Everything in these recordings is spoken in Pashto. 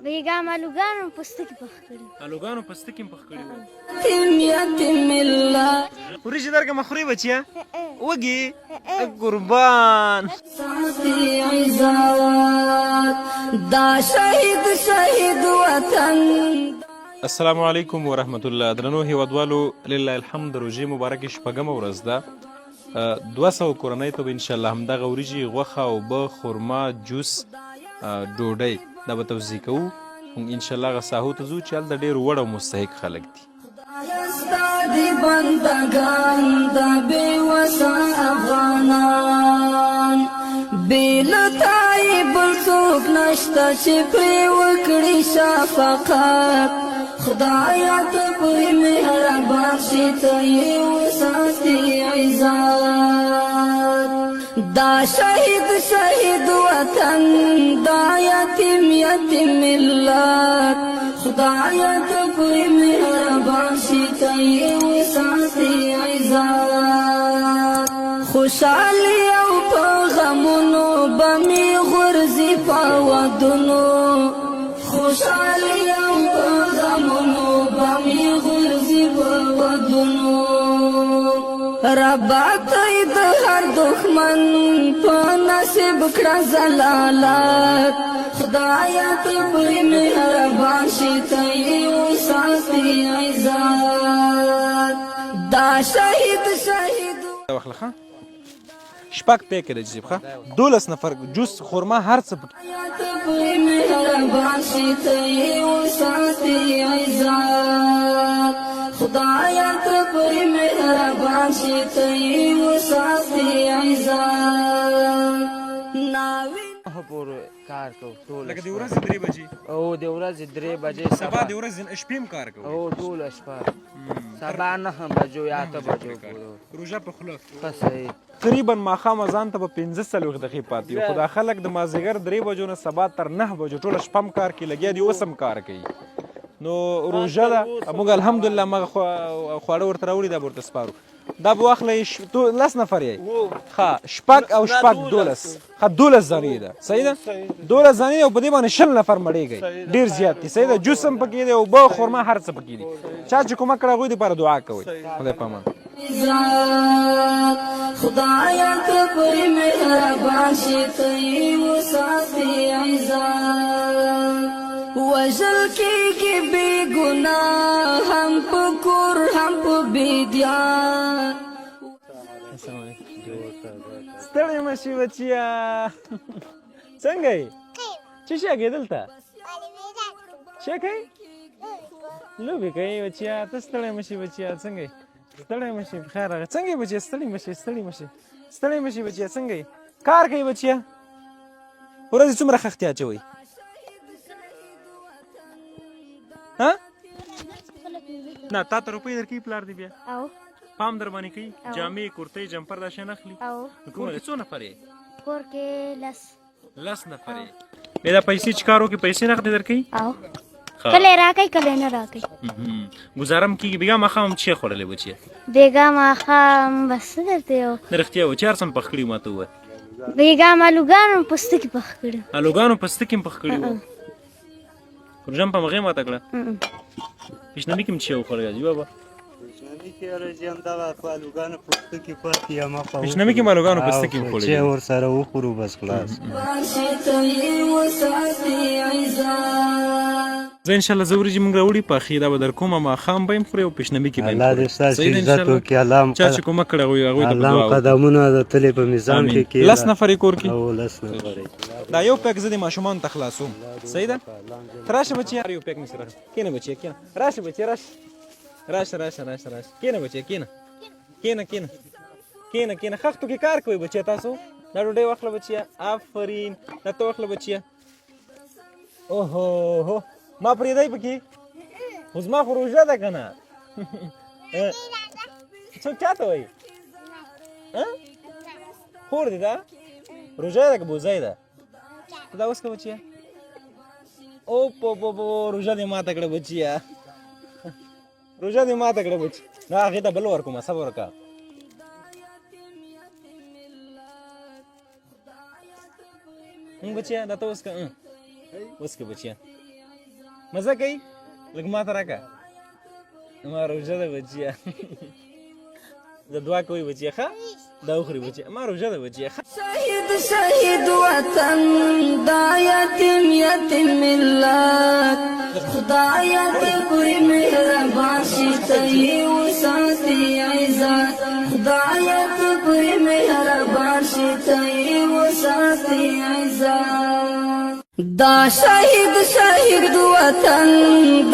بیګا مالوګانو پوستکي پخ کړي. الوګانو پوستکي پخ کړي وو. یتیم ملت. وریجې درکړم خورې بچیه؟ وږي قربان. ساتي عزت دا شهید شهید وطن. السلام علیکم ورحمت الله. درنو هیوادوالو، لله الحمد د روژې مبارکې شپږمه ورځ ده. 200 کورنۍ ته به انشاءالله همدغه وریجې، غوښه، اوبه، خرما، جوس، ډوډۍ دا به توزیع کوو. موږ انشاءالله هغه ساحو ته ځو چې هلته ډېر وړ او مستحق خلک دي. خدایه ستا دي بندګان دا بې وسه افغانان، بې له تا یې بل څوک نشته چې پرې وکړي شفقت. خدایه ته پرې مهربان شې، ته یې وساتې عزت. دا شهید شهید وطن، دا یتیم یتیم ملت، خدایه ته پرې مهربان شې، ته یې وساتې عزت. خوشحالي او په غمونو به مې غورځي په ودونو، خوشحالي او په غمونو به مې غورځي په ودونو. ربا ته د هر دښمن په نصیب کړه زلالت، خدایه ته پرې مهربان شې، ته یې وساتې عزت. دا شهید شهید واخله ښه شپږ پیکه دی جیب ښه 12 نفر جوس خرما هر څه پکې. ته پرې مهربان شې، ته یې وساتې عزت. خدایه ته پرې مهربان شې، ته یې وساتې عزت. ناوې پورې کار کوو ټوله لکه د شپه. ورځې 3 بجې او د ورځې 3 بجې سبا د ورځې شپې هم کار کوو. او ټوله شپه سبا 9 بجو یا 8 بجو پورې روژه په خوله. ښه صحیح. تقریبا ماښام اذان ته به 45 دقیقې پاتې وي، خو دا خلک د مازدیګر 3 بجو نه سبا تر 9 بجو ټوله شپه هم کار کوي، لګیا دي اوس هم کار کوي. نو روژه ده، موږ الحمدلله مغه خواړه ورته راوړي، دا به ورته سپارو. دا به واخلئ 10 نفر یې ښه شپږ او شپږ 12 ښه 12 ځانې ده، صحیح ده؟ 12 ځانې او په دې باندې 20 نفر مړېږئ، ډېر زیات دي، صحیح ده؟ جوس هم پکې دی، اوبه خرما هر څه پکې دي. چا چې کومک کړی هغوی دپاره دعا کوئ. خدای په امان. خدایه ته پرې مهربان شې، ته یې وساتې عزت. وژل کېږي بې ګناه هم په کور هم په بیدیا. ستړی مه شي بچیه، څنګه یې؟ څه شی کوې دلته؟ څه کوې؟ لوبې کوې بچیه؟ ته ستړی مه شي بچیه، څنګه یې؟ ستړی مه شي، بخیر راغی. څنګه یې بچیه؟ ستړی مه شي، ستړی مه شي، ستړی مه شي بچیه، څنګه یې؟ کار کوې بچیه؟ ورځې څومره خښتې اچوئ؟ ها؟ نه تا ته روپۍ درکوي پلار دې بیا؟ او پام در باندې کوي؟ جامې، کرتۍ، جمپر دا شیان اخلي؟ او نو کومه څو نفر یې؟ کور کې 10. 10 نفر یې. بیا دا پیسې چې کار وکړي پیسې نغدې درکوي؟ او کله یې راکوي کله یې نه راکوي. ګزاره هم کېږي. بېګا ماښام هم څه خوړلی بچیه؟ بېګا ماښام بس څه درته یو نه رښتیا وایه، چې هر څه هم پخ کړي ما ته ووایه. بېګا هم الوګانو پوستکي پخ کړي. الوګانو پوستکي هم پخ کړي وو. روژه هم په همغې ماته کړه. پیشنمي کې هم څه وخوړل عجیبه بابا؟ پیشنمي کې رژیم دغه په الوګانو پوستکي پاتې یم. پیشنمي کې هم الوګانو پوستکي وخوړل. چې ورسره وخورو بس خلاص. زه انشاءالله زه وریجې موږ راوړي پخې دا به در کوم، ماښام به یې خوري او پیشنمي کې به یې الله دې ستاسو عزت وکړي. الله چا چې کومک کړی هغوی هغوی ته به الله دعا وکړي. قدمونه د تلې په میزان کې کېږده. 10 نفر یې کور کې؟ او 10 نفر یې. دا یو پیک زه د ماشومانو ته خلاصوم، صحیح ده؟ ته راشه بچیه، یو پیک مې سره کښېنه بچیه، کښېنه، راشه بچیه، راشه راشه راشه راشه راشه، کښېنه بچیه، کښېنه کښېنه کښېنه کښېنه کښېنه. خښتو کې کار کوئ بچیه تاسو؟ دا ډوډۍ واخله بچیه، آفرین. دا ته واخله بچیه. اوهو هو ما پرېږدی پکې، خو زما خو روژه ده که نه. څوک چا ته وایي؟ خور دې ده؟ روژه ده که بوزی ده؟ ته دا وڅکه بچیه. او پو پو پو، روژه دې ماته کړه بچیه، روژه دې ماته کړه بچ. نه هغې ته بل ورکوم، صبر وکړه. بچیه دا ته وڅکه، وڅکه بچیه. مزه کوي؟ لږ ماته راکړه. ما روژه ده بچیه، د دعا کوي بچیه. ښه، دا وخوري بچیه، ما روژه ده بچیه. ښه. شهید شهید وطن، دا یتیم یتیم ملت، خدایا ته پرې مهربان شي، ته یې وساتې عزت. خدایا ته پرې مهربان شي، ته یې وساتې عزت. دا شهید شهید وطن،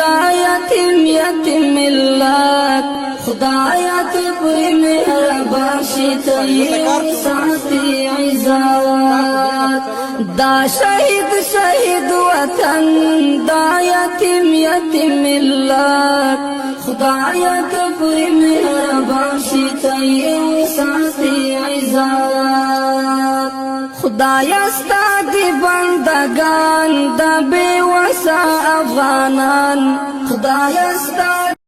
دا یتیم یتیم ملت، خدایا ته پرې مهربان شي، ته یې وساتې عزت. دا شهید شهید وطن، دا یتیم یتیم ملت، خدایا ته پرې مهربان شي، ته یې وساتې عزت. خدایا ستا دی بندگان، د بې وسه افغانان، خدایا ستا